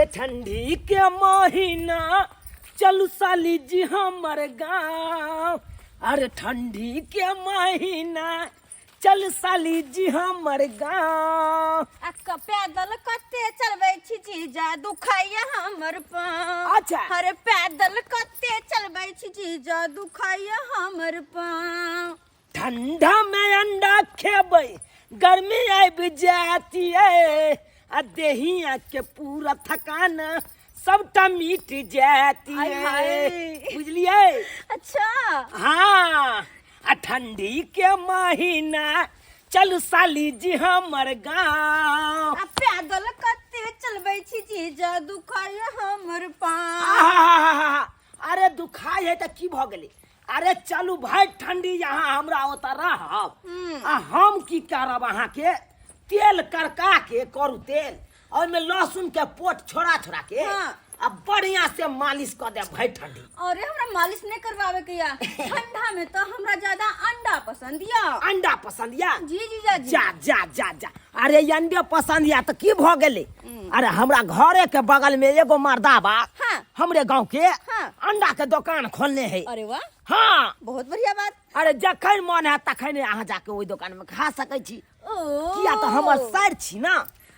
अरे ठंडी के महीना चलू साली जी हमर गाँव। अरे ठंडी के महीना चल साली जी हमर गाँव। आ पैदल कते चलबै छी जीजा, दुखाइया हमर पाँव। अच्छा। अरे पैदल कते चलबै छी जीजा, दुखाइया हमर पाँव। ठंडा में अंडा खेबै, गर्मी आबि जाती है, आ देहिया के पूरा थकान सबटा मिट जाती आय है। हाय। बुझलियै? अच्छा। हाँ, आ ठंडी के महीना चलू साली जी हमर गाँव। आ पैदल कते चलबै छी जीजा, दुखाइया हमर पाँव। आहाहाहा, अरे दुखाइ है तऽ की भऽ गेलै? अरे चलू भाई, ठंडी यहाँ हमरा ओतऽ रहब, आ हम की करब, अहाँके तेल करका के करू तेल, ओहिमे लहसुन के पोट छोड़ा छोड़ा के आ बढ़िया से मालिश कऽ देब भाई ठंडी। अरे हमरा मालिश नहीं करवावे के या, ठंडा में तो हमरा ज्यादा अंडा पसंद या। अंडा पसंद या? जी जीजा जी। जा जा जा जा। अरे ई अंडे पसंद या तऽ की भऽ गेलै? अरे हमरा घरे के बगल में एगो मर्दा बा, हमरे गांव के, अंडा के दुकान खोलने है। अरे वाह। हाँ। बहुत बढ़िया बात। अरे जखन मन है तखन अहाँ जाके ओहि दुकान में खा सकै छी। ओ। किया तऽ हमर सर छी ना।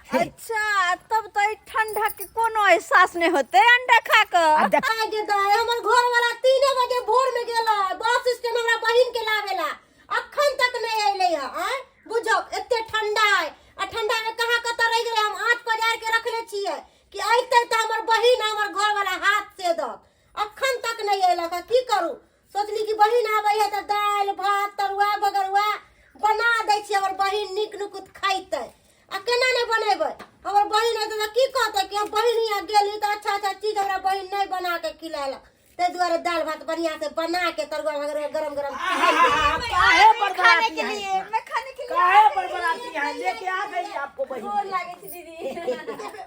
अच्छा, तब तो ई ठंडा के कोनो एहसास नहीं होते अंडा खा के। आ देख। आइ गे दाइ, हमर घर वाला 3 बजे भोर में गेल है बस स्टैंड हमरा बहिन के लावेला, अखन तक नहीं अइले है। आँय बुझौ, एते ठंडा है आ ठंडा में कहाँ कतऽ रहि गेलै। हम आँच पजार के रखने छियै कि अइतै तऽ हमर बहिन हमर घर वाला हाथ से दत, अखन तक नहीं अयलक है। की करू, सोचली कि बहिन आबै है तऽ दालि भात तरुआ बगरुआ बना दै छियै, हमर बहिन नीक नुकुत खैतै। आ केना नहि बनेबै, हमर बहिन अयतै तऽ की कहतै कि हम बहिन हियाँ गेली तऽ अच्छा अच्छा चीज हमरा बहिन नहि बना के खिलेलक, ताहि दुआरे दालि भात बढ़िया से बना के तरुआ बगरुआ गरम गरम खिलेबै। काहे खाने के बड़बड़ाती हैं लिए, इतना? मैं खाने के लिए काहे आ गई। बड़बड़ाती हैं? लेके आ गई आपको बहिन। गोर लागे छी दीदी।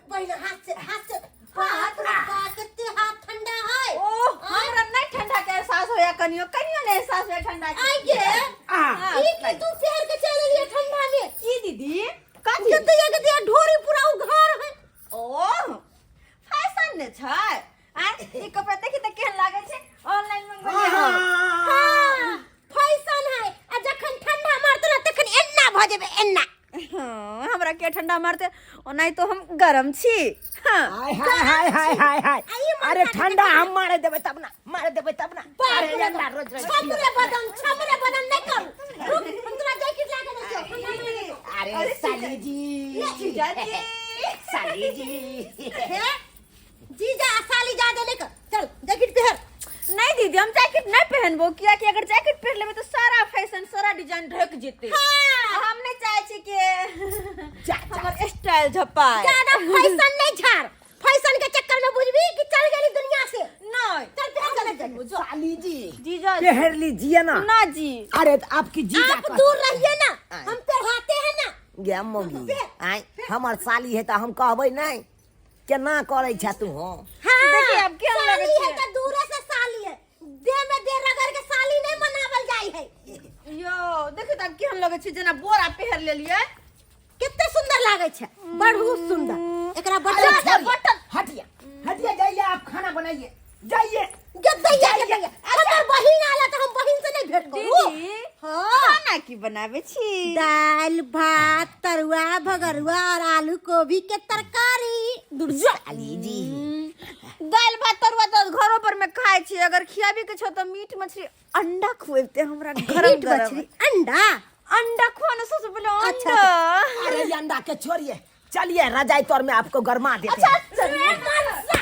बहिन हाथ से, हाथ से, बाप रे बाप, कते हाथ ठंडा है। ओह, हमरा नहीं ठंडा के एहसास होया, कनियो कनियो नहीं एहसास होया ठंडा के। आई गे, आ, ई की तू शहर के चल एलियै ठंडा में? की दीदी? कथी? कते कते ढोरी पूरा उघार है। ओह, फैशन ने छै। आ ई कपड़ा देखी त केहन लागे छै, ऑनलाइन मंगवेलियै हम। हाँ, फैशन है। आ जखन ठंडा मारतो ना तखन एन्ना भ जेबे, एन्ना। हाँ, हमरा के ठंडा मारते, ओनाही तो हम गरम छी। हाँ। हाय हाय हाय हाय हाय हाय। आ ई मन अरे खाके ठंडा हम मारे देबै तब ना, मारे देबै तब ना। बाप अरे रे अंडा रोज रोज छमरे बदन, छमरे बदन नहीं करू। रुक, हम तोरा जैकेट ला के दै छियौ, ठंडा मारि देतौ। अरे साली जी, जीजा जी। साली जी। हे जीजा आ साली ज्यादा नहीं कर, चल जैकेट पहन। नहीं दीदी, हम जैकेट नहीं पहनबो, किया कि अगर जैकेट पहन लेबे तो सारा फैशन सारा डिजाइन ढक जेते। हाँ। हम नहीं चाहे छी कि जा, जा। हमर स्टाइल झपाए। ज्यादा फैशन नहीं झाड़, फैशन के चक्कर में बुझबी कि चल गेली दुनिया से। नहीं। चल पहन चल जैकेट। साली जी। जीजा जी। पहन लीजिए ना। ना जी। अरे तो आपकी जीजा आप का- दूर रहिए ना, आय। हम पहनाते हैं ना। गे मौगी, आय हमर साली है तऽ हम कहबै नहीं, केना करै छे तू? हो। हाँ, देखिए, अब केहन साली लगै है छै? तऽ दूरे से साली है, देह में देह रगड़ के साली नहीं मनावल जाय है। यो देखिए तऽ आब केहन लगै छै, जेना बोरा पहिर लेलियै। कते सुंदर लागै छै, बहुत सुंदर। एकरा बटन अरे छै, छोड़िए, बटन। हटिए हटिए, जाइए आप खाना बनाइए, जाइए। गदैया गदैया, हमर बहिन आला तऽ हम बहिन से नहीं भेंट करू। दीदी, हाँ। खाना की बनाबै छी? दाल भात तरुआ भगरुआ और आलू गोभी के तरकारी। दुर्जा साली जी। दालि भात तरुआ तऽ घरो पर में खाइ छी, अगर खियाबी के छौ तऽ मीट मछली अंडा खुएबते हमरा गरम मीट गरम। मछली अंडा? अंडा खुआ ना सबसे पहले अच्छा, अंडा। अरे ये अंडा के छोड़िए, चलिए रजाई तोर में आपको गरमा देते हैं। अच्छा, रे मनसा,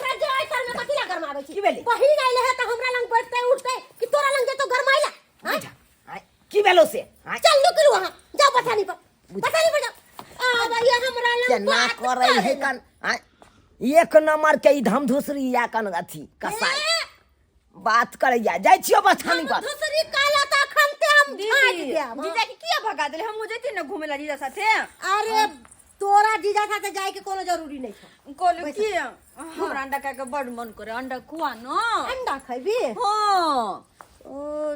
रजाई तर में कथी ला गरमाबै छी? की भेलै? बहिन आइले है तऽ हमरा लंग बैठतै उठतै कि तोरा लंग जेतौ गरमाइला? हाँ? बुझा, आय, की भेलो से? आय, चल निकलू वहाँ, जाओ बथानी पर, बथानी पर जाओ। आ भैया हमरा लंग केना बात करै है करै। कन? आय, एक नंबर के ई धमधुसरी या कन अथी कसाई ए, बात करैया, जाइ छियो बथानी पर। धुसरी काला तऽ अखन ते हम झाँक दीदी, देब। जीजा के किया भगा देले? हम जैती ना घूमे ला जीजा साथे। अरे तोरा जीजा साथे जाय के कोनो जरूरी नहीं छै। कहलु की हमरा अंडा खाय के बड़ मन करे, अंडा खुआ न। अंडा खैबी? हाँ। ओ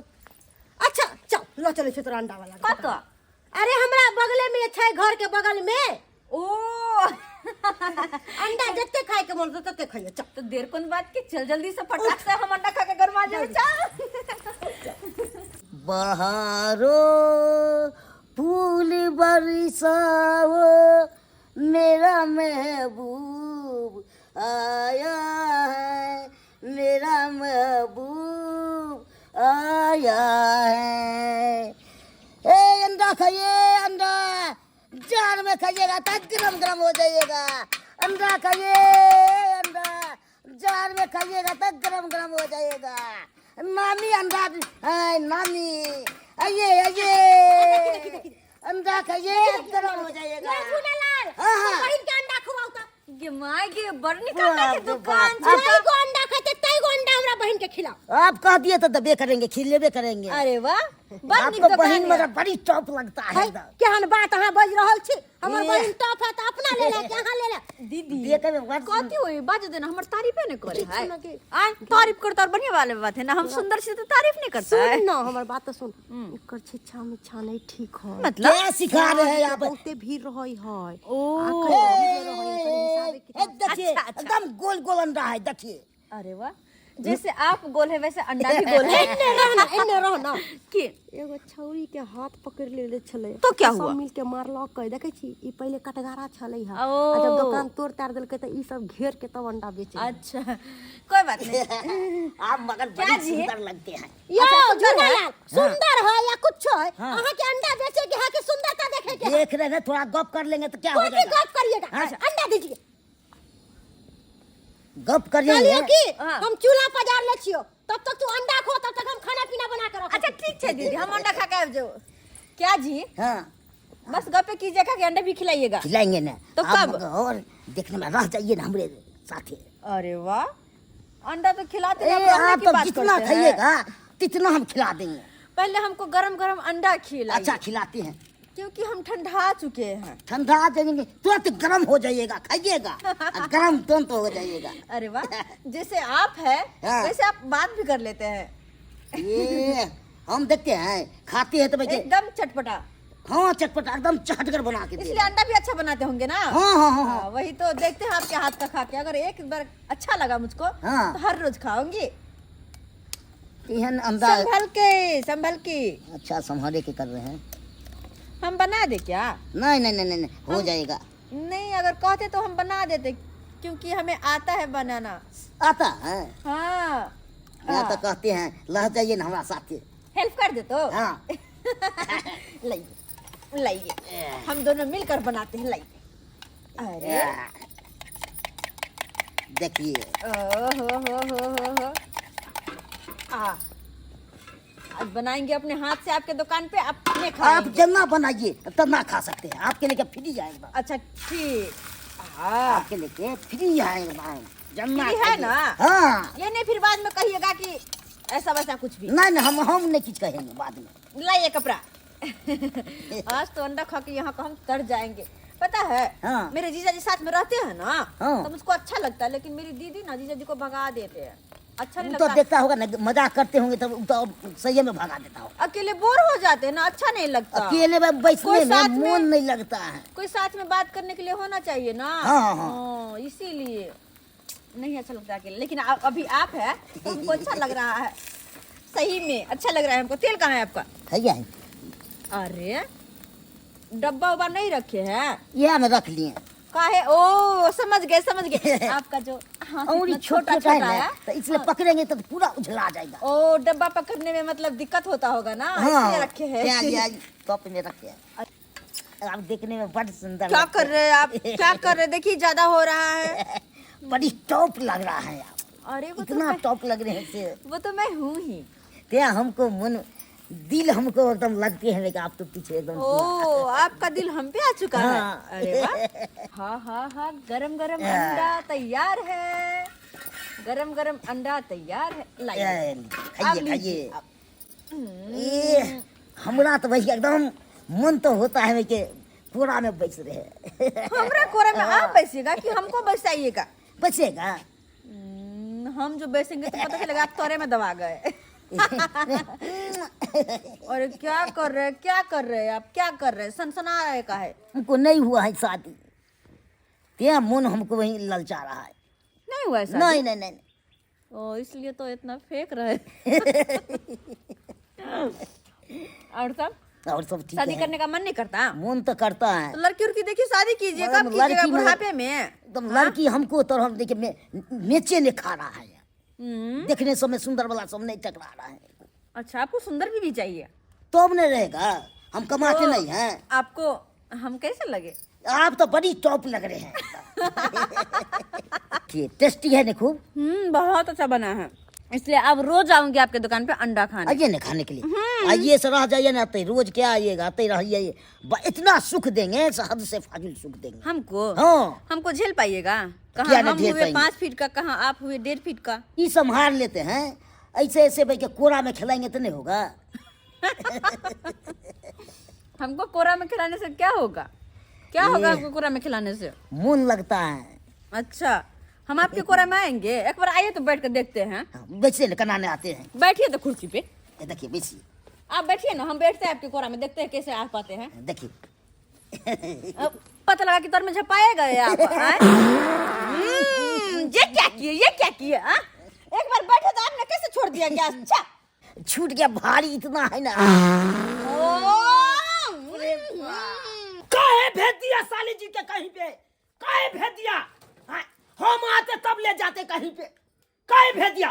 अच्छा चल ल चलै छै तोरा अंडा वाला। कतऽ? अरे हमरा बगले में छै, घर के बगल में। ओ अंडा जते खाए के मन तते खाइए चल। तो देर कोन बात के, चल जल्दी से फटाक से हम अंडा खा के गरमा जाए। चल। बहारो फूल बरसाओ, मेरा महबूब आया है, मेरा महबूब आया है। ए अंडा खाइए, अंडा जार में खाइएगा तो गरम गरम हो जाइएगा। अंडा खाइए, अंडा जार में खाइएगा तो गरम गरम हो जाइएगा। नामी अंडा है, नामी। आइए आइए, अंडा खाइए, गरम हो जाइएगा। लाल, हाँ, हाँ। बहिन के अंडा खुआउ त। गे my गे, बड़ निक अंडा के बाप रे दुकान बाप। छै। जई गो अंडा खेते तई गो अंडा हमरा बहिन के खिलाओ। आप कह दिए तो दबे करेंगे, खिलेबे करेंगे। अरे वाह, बड़ निक आपको दुकान बहिन है। मगर बड़ी टॉप लगता है है एकदम। केहन बात अहाँ बाजि रहल छी? हमर ए। बहिन टॉप है त अपना ले ले के अहाँ ले ले। दीदी देखे में बड़ कथी होई बाज देना, हमर तारीफे ने करे है। सुन के। आ तारीफ करता और बढ़िया वाले बात है ना, हम सुंदर छी तो तारीफ नहीं करता है। सुन ना, हमर बात तो सुन। एकर शिक्षा में छा नहीं ठीक है। मतलब क्या सिखा रहे हैं आप? बहुते भीड़ रहै है। ओ ए, ए, देखिए अच्छा, अच्छा। एकदम गोल गोल अंडा है, देखिए। अरे वाह, जैसे आप गोल है वैसे अंडा भी गोल है। एन्ने रह ना, एन्ने रह ना। की एगो छौरी के हाथ पकड़ लेले छलै तो क्या सब हुआ? मिल के मारलकै। देखै छी, ई पहिले कटघरा छलै है, ओ। आ जब दुकान तोड़ तार देलकै त ई सब घेर के तब अंडा बेचे। अच्छा कोई बात नहीं। आप मगर क्या बड़ी जी? सुंदर लगते हैं। यो अच्छा, सुंदर है? झूनालाल, सुंदर है या कुछ है? हाँ। अहाँ के अंडा बेचे के है कि सुंदरता देखे के है? देख रहे हैं, थोड़ा गप कर लेंगे तो क्या हो कोई भी जाएगा? गप करिएगा। हाँ। अंडा दीजिए। गप करिए। कहलियो कि हाँ। हम चूल्हा पजार ले छियो, तब तक तू अंडा खो, तब तक हम खाना पीना बना के रखो। अच्छा ठीक है दीदी, हम अंडा खा के आबि जाओ। क्या जी? हाँ। बस गप्पे कीजिएगा खा के अंडा भी खिलाइएगा। खिलाएंगे ना। तो आप कब? मगर और देखने में रह जाइए ना हमरे साथे। अरे वाह, अंडा तो खिलाते ए, हैं, आप आप की तो बात जितना करते हैं। खाइएगा तितना हम खिला देंगे। पहले हमको गरम गरम अंडा खिलाइए। अच्छा खिलाते हैं, क्योंकि हम ठंडा चुके हैं। ठंडा जाएंगे तुरंत गर्म हो जाइएगा, खाइएगा और गर्म तुरंत हो जाइएगा। अरे वाह, जैसे आप है हाँ। वैसे आप बात भी कर लेते हैं। ये हम देखते हैं खाते हैं तो भाई एकदम चटपटा। हाँ चटपटा एकदम चटकर बना के दे। इसलिए अंडा भी अच्छा बनाते होंगे ना। हाँ हाँ हाँ हाँ, वही तो देखते हैं आपके हाथ का खा के, अगर एक बार अच्छा लगा मुझको हाँ। तो हर रोज खाऊंगी। एहन अंडा संभल के, संभल के। अच्छा संभाले के कर रहे हैं। हम बना दे क्या? नहीं नहीं नहीं नहीं, हो जाएगा। नहीं अगर कहते तो हम बना देते, क्योंकि हमें आता है बनाना। आता है? हाँ। यहाँ तो कहते हैं लह जाइए ना हमारा साथी, हेल्प कर दे तो। हाँ। लाइए लाइए, हम दोनों मिलकर बनाते हैं, लाइए। अरे देखिए। ओ हो हो हो हो हो। आ, आज बनाएंगे अपने हाथ से आपके दुकान पे, अपने आप खाएंगे। जितना बनाइए उतना खा सकते हैं, आपके लेके फ्री आएगा। अच्छा ठीक। हाँ। आपके लेके फ्री आएगा, जितना फ्री है खाइए। ना? हाँ। ये नहीं फिर बाद में कहिएगा कि ऐसा वैसा कुछ भी। नहीं नहीं, हम नहीं कुछ कहेंगे बाद में। लाइए कपड़ा। आज तो अंडा खा के यहाँ का हम तर जाएंगे। पता है, हाँ। मेरे जीजा जी साथ में रहते हैं ना, हाँ। तो मुझको अच्छा लगता है, लेकिन मेरी दीदी ना जीजा जी को भगा देते हैं, अच्छा नहीं वो तो लगता। देखता होगा ना, मजाक करते होंगे तब तो सही में भगा देता होगा। अकेले बोर हो जाते हैं ना, अच्छा नहीं लगता। अकेले में बैठने कोई में साथ में- मन नहीं लगता है। कोई साथ में बात करने के लिए होना चाहिए ना। हाँ, हाँ, हाँ। हाँ, इसीलिए नहीं अच्छा लगता अकेले। लेकिन अभी आप है तो हमको अच्छा लग रहा है, सही में अच्छा लग रहा है हमको। तेल कहाँ है आपका? है क्या? अरे डब्बा उब्बा नहीं रखे हैं? यह में रख लिए। काहे? ओ समझ गए समझ गए, आपका जो हाथ और इतना छोटा छोटा छोटा है छोटा ना, है तो इसलिए पकड़ेंगे तो पूरा उझला जाएगा। ओ डब्बा पकड़ने में मतलब दिक्कत होता होगा ना, इसलिए रखे हैं। क्या लिया, कप में रखे हैं। आप देखने में बड़ सुंदर क्या लगते कर रहे हैं आप, क्या कर रहे हैं? देखिए ज्यादा हो रहा है। हैं। बड़ी टॉप लग रहा है आप। अरे वो इतना तो टॉप लग रहे हैं से। वो तो मैं हूँ ही। क्या हमको मन दिल हमको एकदम लगते हैं कि आप तो पीछे एकदम। ओ आपका दिल हम पे आ चुका है। हाँ। अरे वाह। हाँ हाँ हाँ, गरम गरम अंडा तैयार है, गरम गरम अंडा तैयार है। लाइए। ए, आप खाइए लीजिए, खाइए। आप। ए, हमरा तो भैया एकदम मन तो होता है कि कोरा में बैस रहे। हमरा कोरा में आप बैसिएगा कि हमको बैसाइएगा? बचेगा। हम जो बैसेंगे तो पता चलेगा आप तोरे में दबा गए। अरे क्या कर रहे हैं, क्या कर रहे हैं आप, क्या कर रहे हैं? सनसना रहे का है? हमको नहीं हुआ है शादी। ते मन हमको वही ललचा रहा है। नहीं हुआ है शादी? नहीं नहीं नहीं। ओ इसलिए तो इतना फेंक रहे। और सब? और सब ठीक शादी है। करने का मन नहीं करता? मन तो करता है। तो लड़की उड़की देखिए शादी कीजिए, मगर कब कीजिएगा लड़की में- बुढ़ापे में? एकदम लड़की हमको तो हम देखिए मेचे नहीं खा रहा है। देखने समय सुंदर वाला सब नहीं टकरा रहा है। अच्छा, आपको सुंदर भी चाहिए? तो अब नहीं रहेगा, हम कमाते तो नहीं हैं। आपको हम कैसे लगे? आप तो बड़ी टॉप लग रहे हैं। ठीक, टेस्टी है ना खूब? बहुत अच्छा बना है, इसलिए अब रोज आऊंगी आपके दुकान पे अंडा खाने। आइए ना खाने के लिए, आइए से रह जाइए ना, आते रोज क्या आइएगा, आते रहिए। इतना सुख देंगे, हद से फाजिल सुख देंगे हमको। हाँ। हमको झेल पाइएगा? कहाँ क्या नहीं हम झेल हुए पाएंगे? 5 फीट का, कहाँ आप हुए 1.5 फीट का। ये संभाल लेते हैं, ऐसे ऐसे भाई के कोरा में खिलाएंगे तो नहीं होगा। हमको कोरा में खिलाने से क्या होगा? क्या होगा हमको कोरा में खिलाने से? मन लगता है। अच्छा, हम आपके कोरा में आएंगे, एक बार आइए तो बैठ कर देखते हैं। हाँ, बैठिए ना, कनाने आते हैं। बैठिए तो कुर्सी पे। ये देखिए बैठिए। आप बैठिए ना, हम बैठते हैं आपके कोरा में, देखते हैं कैसे आ पाते हैं। देखिए। अब पता लगा कि तोर में झपाए गए आप, आए? ये क्या किए, ये क्या किए, हाँ? एक बार बैठे तो आपने कैसे छोड़ दिया गैस? अच्छा। छूट गया, भारी इतना है ना। काहे भेज दिया साली जी के कहीं पे? काहे भेज दिया? हाँ, हम आते तब ले जाते कहीं पे, काहे भेज दिया?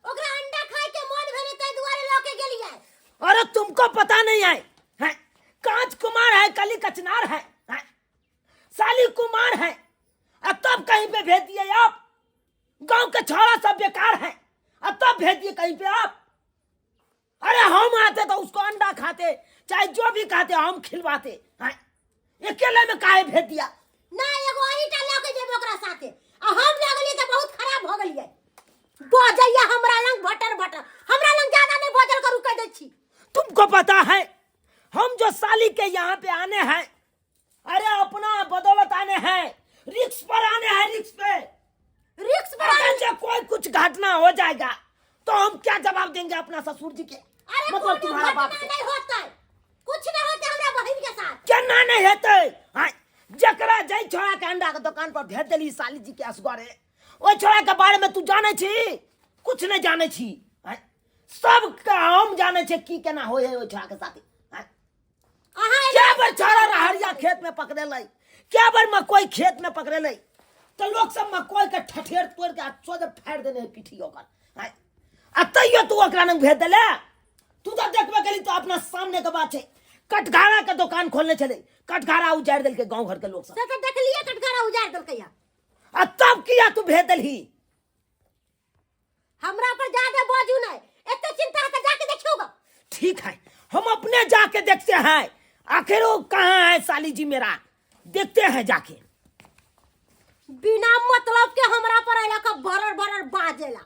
ओकरा अंडा खाए के मन भेलै तै दुआरे लऽ के गेलियै। अरे तुमको पता नहीं है, हैं? कांच कुमार है, कली कचनार है, हैं? साली कुमार है, और तब कहीं पे भेज दिए आप। गांव के छोरा सब बेकार है, और तब भेज दिए कहीं पे आप। अरे हम आते तो उसको अंडा खाते, चाहे जो भी खाते हम खिलवाते, हैं? अकेले में काहे भेज दिया? ना एगो अहीटा लऽ के जेबै ओकरा साथे, आ हम लऽ गेलियै तऽ बहुत खराब भऽ गेलियै। बजैया हमरा लग भटर भटर, हमरा लग ज्यादा नहीं बजल करू कह दै छी। तुमको पता है हम जो साली के यहाँ पे आने हैं, अरे अपना बदौलत आने हैं, रिक्स पर आने हैं, रिक्स पे। रिक्स पर अगर आने- जब कोई कुछ घटना हो जाएगा तो हम क्या जवाब देंगे अपना ससुर जी के? अरे मतलब कोनो तुम्हारा बाप घटना से। नहीं होता है, कुछ नहीं होता हमरा बहिन के साथ। केना नहीं हेतै? हाँ, जकरा जै छोड़ा के अंडा के दुकान पर भेज देली साली जी के असगरे, ओहि छोड़ा के बारे में तू जानै छी? कुछ नहीं जानै छी। हाँ, सब के हम जानै छी की केना होय है ओहि छोड़ा के साथ। हाँ, अहाँ क्या बार छोड़ा रहरिया खेत में पकड़ेलै, क्या बार मकई खेत में पकड़ेलै, तो लोग सब मकई के ठठेर तोड़ के आ सोझे फाड़ि देने है पीठी ओकर। हाँ, आ तैयो तू ओकरा लग भेज देले? तू तो देखबे गेली तो अपना सामने के बात है, कटघारा के दुकान खोलने चले, कटघारा उजाड़ देलकै गांव घर के लोग सब। से तो देखलिए कटघारा उजाड़ देलकै। आ तब किया तू भेज देलही? हमरा पर ज्यादा बाजू नहीं, एते चिंता है तो जाके देखियो गा। ठीक है, हम अपने जाके देखते हैं आखिर वो कहाँ है साली जी मेरा, देखते हैं जाके। बिना मतलब के हमरा पर अइला का बरर बरर बाजेला।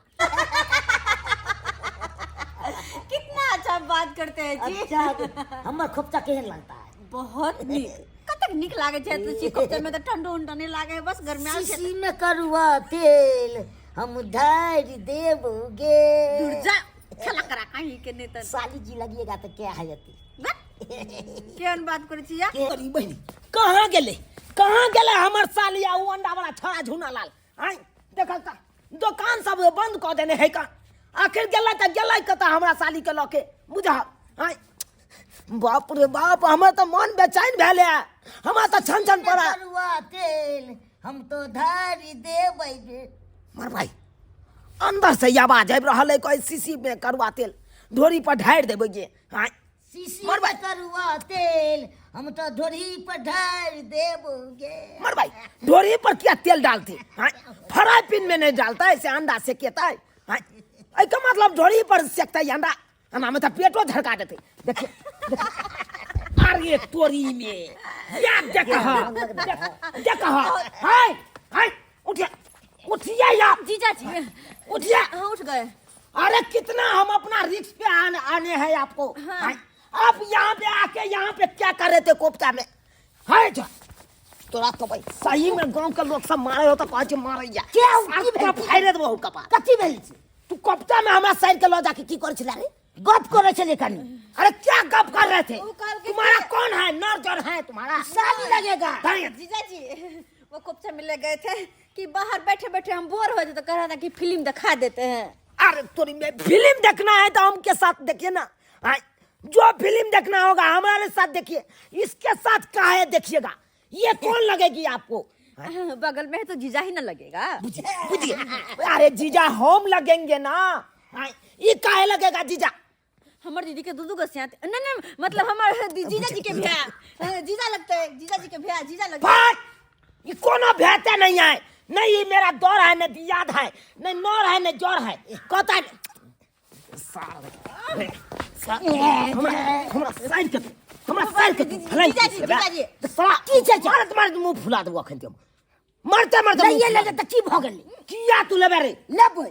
कितना अच्छा बात करते हैं जी। अच्छा, हमर खोपचा केहन लगता है? बहुत नीक। कतेक नीक लागे छै तो छी खोपचा में, तो ठंडो उंडो नहीं लागे है, बस गर्मी आल छै। शीशी में करुआ तेल हम ढार देबोगे। दूर जा, खेला करा कहीं के नहीं तो। साली जी लगिएगा तो क्या है जती? केहन बात करै छी या? अरे बहिनी कहाँ गेलै, कहाँ गेलै हमर साली आ उ अंडा वाला छड़ा झूना लाल? आय देखल त दुकान सब बंद कऽ देने है का, आखिर गेलै तऽ गेलै कतऽ हमरा साली के लऽ के बुझा? आय बाप रे बाप, हमर तऽ मन बेचैन भेलै, हमरा तऽ छन छन पड़ा। करुआ तेल हम तो ढार देबै। मर भाई अंदर से आवाज आबि रहल है, कहै शीशी में करुआ तेल ढोरी पर ढारि देबै गे। आय शीशी मर भाई। में करुआ तेल हम तो ढोरी पर ढार देबोगे। मर भाई ढोरी पर क्या तेल डालते? हाँ, फ्राई पैन में नहीं डालता है, ऐसे अंडा सेकेता है। हाँ, एहि के मतलब ढोरी पर सेकता है अंडा, अंडा में तो पेटो झड़का देते। देखिए, देखिए। अरे तोरी में या देख देख, हाय हाय उठिए उठिए यार जीजा जी उठिए। हाँ उठ गए। अरे कितना हम अपना रिस्क पे आने हैं आपको। हाँ। आप यहाँ पे आके यहाँ पे क्या कर रहे थे कोफ्ता में? हाय जा तोरा तो भाई सही में गांव के लोग सब मारे हो तो कहे छै मारे या क्या हो? की भेल? फाड़े देबो कपार। कथी भेल छै? तू कोफ्ता में हमरा साइड के ल जाके की करे छला रे? गप करे छले कनी। अरे क्या गप कर रहे थे? उ कहलकै तुम्हारा कि- कौन है? नर जर है तुम्हारा? साली लगेगा। दाएं। जीजा जी वो कोपचा में ले गए थे कि बाहर बैठे बैठे हम बोर हो जाते तो कह रहा था कि फिल्म दिखा देते हैं। अरे तोरी में फिल्म देखना है तो हमके साथ देखिए ना। हाँ, जो फिल्म देखना होगा हमारे साथ देखिए, इसके साथ काहे देखिएगा? ये कौन लगेगी आपको? बगल में है तो जीजा ही ना लगेगा। बुझिए बुझिए, अरे जीजा हम लगेंगे ना। हाँ, ये काहे लगेगा जीजा? हमर दीदी के दू दू गो स्यात नहीं नहीं, मतलब हमर जीजा जी के भैया जीजा लगते है, जीजा जी के भैया जीजा लगते है। फट, ये कोनो भेते नहीं है। नहीं ये मेरा दौर है, न दियाद है, नहीं नौर है, न जोर है। कहता है सार सार, हमरा हमरा साइड के तू, हमरा साइड के तू फलाइन जीजा जी, जीजा जी। तो साला की छै? मारत मारत मुंह फुला देबो अखन हम। मरते मरते नहीं मुंह फुला लेबै तऽ की भऽ गेलै? देबो। किया तू लेबे रे? लेबै।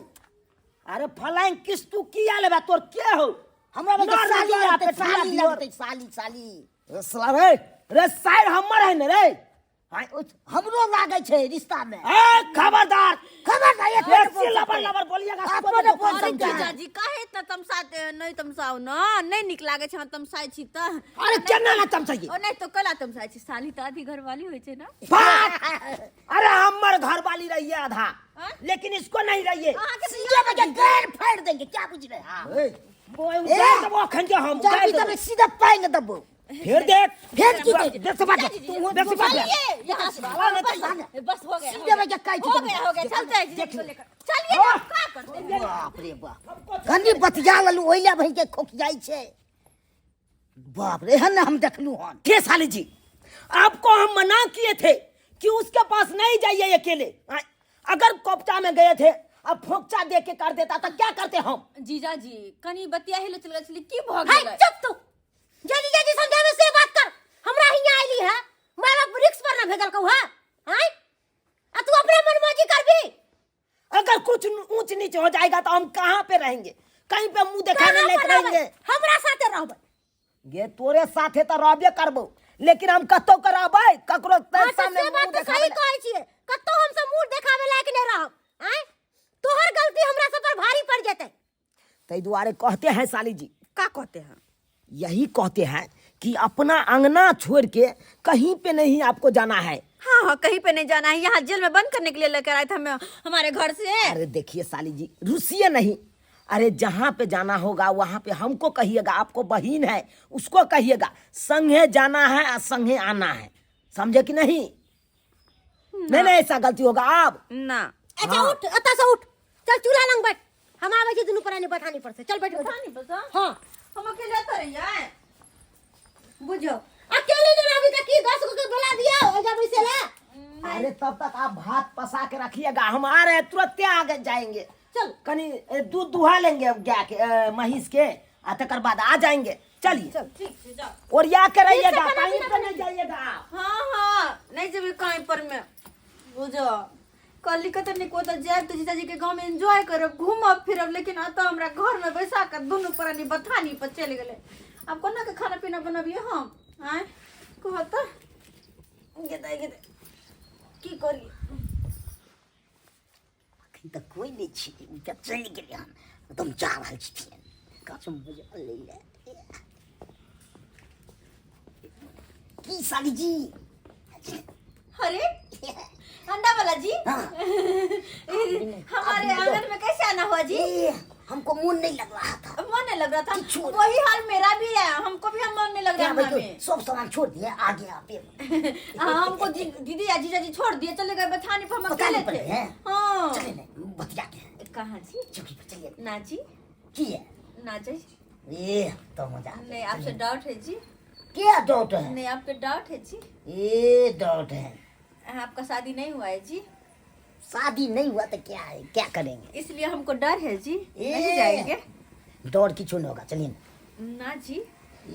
अरे फलाइन किस तू किया लेबे? तोर के हो? हमरा बस नौर साली जोर लगतै, पे ठुला साली दियोर। लगतै, साली साली। रे साला रे, रे साइड हमर है ने रे। हाँ, हमरो लागै छै रिश्ता में। ए खबरदार, खबरदार, एक बेसी मिनट बोल लबर सकते। लबर बोलिएगा, आपको तो नहीं बोल अरे सकते हैं। जीजा जी काहे इतना तमसाते? नहीं तमसाओ ना, नहीं निक लागे छै हम तमसाइ छी त। अरे केना ना तमसाइए? ओ नहीं तो कला तमसाइ छी, साली त आधी घरवाली होइ छै ना। बात! अरे हमर घरवाली रही है आधा, हाँ? लेकिन इसको नहीं रही है। अहाँ के तो सीधे बजे गैर फाड़ देंगे, क्या बुझ रहे हैं? हाँ। वो उतार देबो अखन के हम, जब उतार भी देबो। तब सीधा पाएंगे दबो। फिर देख, फिर की देख? देख से बात, जीजा जी, देख से बात। चलिए यहाँ से। साला ने तो बस, बस हो गया, सीधे हो गया। बजे काटि हो देबो। गया, हो गया, चलते हैं जीजा जी को लेकर। चलिए ना, का करते हैं? बाप रे बाप, कनी बतिया लेलु ओहि ले भई के खोखियाइ छै। बाप रे, एहन हम देखलु हन। के साली जी, आपको हम मना किए थे कि उसके पास नहीं जाइए अकेले। हाँ, अगर कोपचा में गए थे अब फोकचा दे के कर देता तो क्या करते हम? जीजा जी कनी बतिया ही ले चल गेल छली, की भऽ हाय गेलै? चुप तू, जल्दी जल्दी समझावे से बात कर। हमरा हियां आइली है, माय बाप रिक्स पर ना भेजल कहू है। हाय, आ तू अपने मनमर्जी करबी? अगर कुछ ऊंच नीच हो जाएगा तो हम कहाँ पे रहेंगे? कहीं पे मुंह दिखाने कहाँ लायक पर रहबै? रहेंगे? हमरा साथे रहबै। ये तोरे साथे तो रहबे करबो, लेकिन हम कतौ के रहबै? ककरो हाँ, तो सामने से बात मुंह तो देखाबै सही ला- कहै छियै, कतौ हम सब मुंह देखावे लायक नहीं रहब। आय, तोहर गलती हमरा सब पर भारी पड़ जेतै। तै दुआरे कहते हैं साली जी। का कहते हैं? यही कहते हैं कि अपना अंगना छोड़ के कहीं पे नहीं आपको जाना है। हाँ हाँ, कहीं पे नहीं जाना है, यहाँ जेल में बंद करने के लिए लेकर आए थे हमें हमारे घर से। अरे देखिए साली जी, रुसिए नहीं। अरे जहाँ पे जाना होगा वहाँ पे हमको कहिएगा, आपको बहन है उसको कहिएगा, संगे जाना है और संगे आना है, समझे कि नहीं? नहीं नहीं, ऐसा गलती होगा आप ना। अच्छा उठ, अतः से उठ, चल चूल्हा लंग बैठ, हम आबै छी दुनू प्राणी बथानी पर से। चल बैठ, बैठ। बथानी पर से? हाँ। हम अकेले तो रहिए। बुझो अकेले नहीं रहबी त की 10 गो के बोला दिया हो जा बैसे ला। अरे तब तक आप भात पसा के रखिएगा, हम आ रहे हैं, तुरंत आगे जाएंगे। चल। कनी दूध दुहा लेंगे अब गाय के, महींस के, आ तकर बाद आ जाएंगे। चलिए। चल ठीक है, जाओ। और या के रहिएगा, ठीक से खाना कहीं पीना पे नहीं जाइएगा आप। हाँ हाँ, नहीं जब कहीं पर में बुझो कल के तो निको तो जाए तो जीजाजी के गांव में एंजॉय करब, घूमब फिरब, लेकिन अतः हमरा घर में बैसा कर दोनों प्राणी बथानी पर चल गेले। अब कोना के खाना पीना बनबिए हम? आय कह तो गेदाई गेदाई की करी? अखन तऽ कोइ नहि छै, ओ तऽ चलि गेलै हन, एकदम जा रहल छथिन कसम बुझल लै लए। की साली जी? अरे अंडा वाला जी, हाँ। हमारे आंगन में कैसे आना हुआ जी? ए, हमको मन नहीं लग रहा था। मन नहीं लग रहा था? कि छोड़। वही हाल मेरा भी है, हमको भी मन नहीं लग रहा क्या भाई अंगना में। सब सामान छोड़ दिए, आ गया आप ये। हाँ, हमको दीदी या जीजा जी छोड़ दिए, चले गए बथानी पर, हम बथानी अकेले पर थे। हैं? हाँ। चले नहीं बतिया के। कहाँ जी? चौकी पर चलिए। ना जी। की है? ना जी। ए तो मजा आता है। नहीं, आपसे डाउट है जी। क्या डाउट है? नहीं, आपके डाउट है जी। ए डाउट है। हाँ, आपका शादी नहीं हुआ है जी। शादी नहीं हुआ तो क्या है, क्या करेंगे? इसलिए हमको डर है जी, ए। नहीं जाएंगे। डर की नहीं होगा, चलिए ना। ना जी।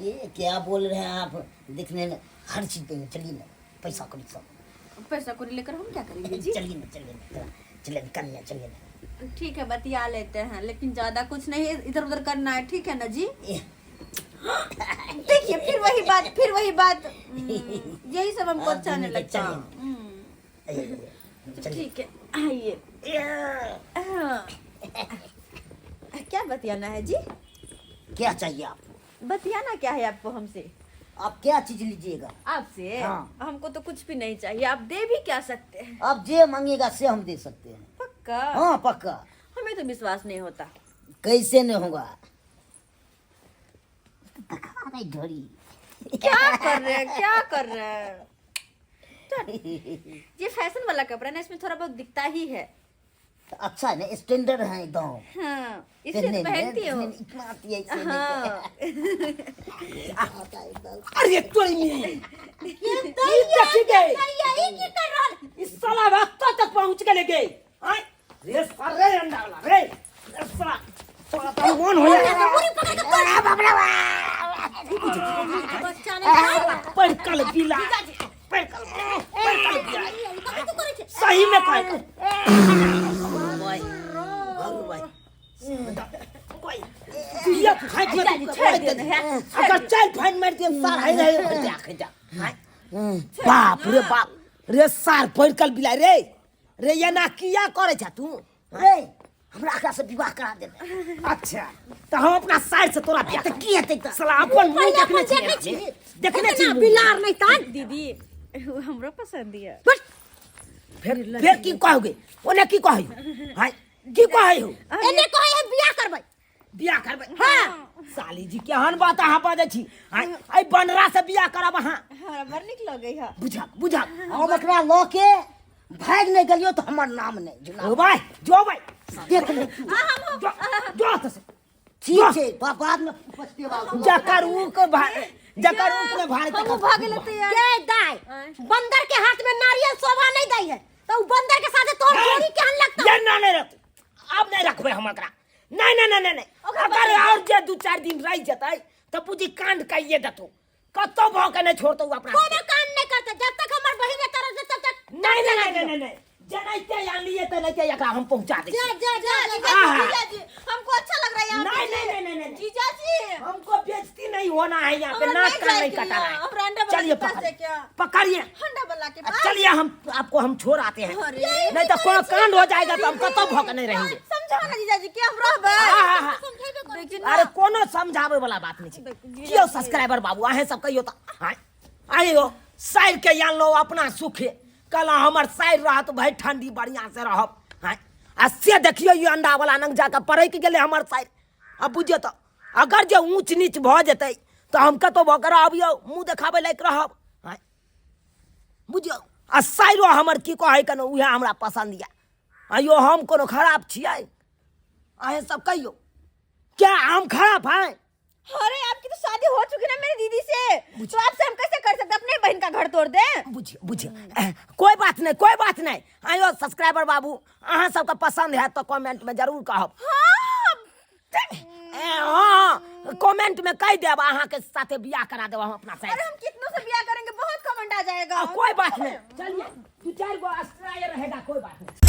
ये क्या बोल रहे हैं आप, दिखने में हर चीज देंगे, चलिए ना, पैसा कौड़ी सब। पैसा कौड़ी लेकर हम क्या करेंगे जी? चलिए ना, चलिए ना, चलिए ना, कन्या, चलिए ना। ठीक है, बतिया लेते हैं, लेकिन ज्यादा कुछ नहीं इधर उधर करना है, ठीक है ना जी? ए। देखिए फिर वही बात, फिर वही बात, यही सब हमको हाँ, अच्छा नहीं लगता। चलिए। ए, चलिए। ठीक है, आइए। ए। हाँ। क्या बतियाना है जी? क्या चाहिए आपको? बतियाना क्या है आपको हमसे? आप क्या चीज लीजिएगा? आपसे? हाँ। हमको तो कुछ भी नहीं चाहिए, आप दे भी क्या सकते हैं? आप जे मांगिएगा से हम दे सकते हैं। पक्का? हाँ पक्का। हमें तो विश्वास नहीं होता। कैसे नहीं होगा? दिखा नहीं ढोरी। क्या कर रहे हैं, क्या कर रहे हैं? ये फैशन वाला कपड़ा ना, इसमें थोड़ा बहुत दिखता ही है। तो अच्छा है ना, स्टैंडर्ड है एकदम। हाँ, इसलिए पहनने तो में, पहनती हो। इसमें इतना आती है, इसमें नहीं। हाँ। आता है एकदम। अरे तोरी में ई देखी गए। ई की कर रहल? इस साला वक्त तक पहुंच के गए। आय रे सर रे अंडा वाला रे रे साला साला तो मन हो जाए। पूरी पकड़ के तोड़। बच्चा नहीं। पढ़ कल बिला, पढ़ कल, पढ़ कल बिला। कथी तू करै छै? सही में कह भाई भाई ये फाइट में छोड़ दे ना, अगर चल फाइन मार दिए सार है रे जा जा। बाप रे बाप रे सार पढ़ कल बिला रे रे ये ना किया करे छा तू रे हमरा एकरा से विवाह करा दे। अच्छा तो हम अपना साइड से तोरा बियाह तऽ की हेतै तऽ? साला अपन मुंह पहिले देखने अपन छी देखै छी। देखने छी ना बिलार नहीं तान। दीदी वो हमरो पसंद है। बस फिर फिर की कहोगे ओने की कहै हाय की कहै हो? एने कहै हम बियाह करबै। बियाह करबै? हाँ। साली जी केहन बात अहाँ बाजै छी? हाय एहि बनरा से बियाह करब अहाँ? हमरा बड़ नीक लगै है। बुझक बुझक हम एकरा लऽ के भागि नहि गेलियौ तऽ हमर नाम नहि जुना। ओ भाई जो भाई देख ले तू। जो जो तऽ से। ठीक छै, बाद में पछतेबा। जकर ऊ के भाई जकर ऊ के भाई हमहूँ भागे ले तैयार। के दाय बंदर के हाथ में नारियल शोभा नहीं दै है तो उ बंदर के साथे तोर जोड़ी केहन लगतौ? ये ना नहीं रख, अब नहीं रखबै हम एकरा। नहीं नहीं नहीं नहीं अगर और जे 2-4 दिन रह जतै तऽ बुझी कांड कइए देतौ, कतौ भऽ के नहीं छोड़तौ अपना। कोनो कांड नहीं करतै जब तक हमर बहिन एतऽ रहतै तब तक। नहीं नहीं नहीं नहीं नहीं जनाइते आनलिए तऽ नहीं एकरा हम पहुंचा दै जा छी। जा जा जीजा आहा। जी, जीजा जी हमको अच्छा लग रहा है यहाँ पे। नहीं नहीं नहीं नहीं नहीं जीजा जी हमको बेइज्जती नहीं होना है यहाँ पे, हमरा नाक नहीं कान नहीं जाए के कटाना यहाँ, है। हमरा अंडा वाला चलिए के पास पकड़िए जाए क्या? पकड़िए। अंडा वाला के पास। चलिए हम आपको हम छोड़ आते हैं, अरे। नहीं तो कोनो कांड हो जाएगा तो हम कतौ भऽ के नहीं रहेंगे। समझाओ ना जीजा जी के हम रहबै। हाँ, हाँ, हाँ। देखिए ना। अरे कोनो समझावे वाला बात नहीं छै। जीजा कियो सब्सक्राइबर बाबू अहें सब कहियो तऽ हाँ आइयो साइर के आनलो अपना सुखे कल हमर साइर रहत भाई ठंडी बढ़िया से रहब। हाँ आ से देखियो ई अंडा वाला नंग जाके पड़ैक गेलै हमर साइर। आ बुझियो तऽ अगर जे ऊँच नीच भऽ जेतै तऽ हम कतौ भऽ के रहब यौ, मुँह देखाबै लायक रहब। हाँ बुझियो आ साइरो हमर की कहै के ने उएह हमरा पसन्द यऽ। आइयो हम कोनो खराब छियै? अहें सब कहियो क्या हम खराब हैं? अरे आपकी तो शादी हो चुकी ना मेरी दीदी से, तो आपसे हम कैसे कर सकते अपने बहन का घर तोड़ दे? बुझियो बुझियो कोई बात नहीं कोई बात नहीं। आइयो सब्सक्राइबर बाबू अहाँ सबके पसंद है तो कमेंट में जरूर कहब। हाँ। हाँ कमेंट में कह देब अहाँ के साथे बियाह करा देब हम अपना साथ। अरे हम कितनों से बियाह करेंगे, बहुत कमेंट आ जाएगा। कोई बात नहीं, चलिए 2-4 गो अस्ट्रायर रहेगा, कोई बात नहीं।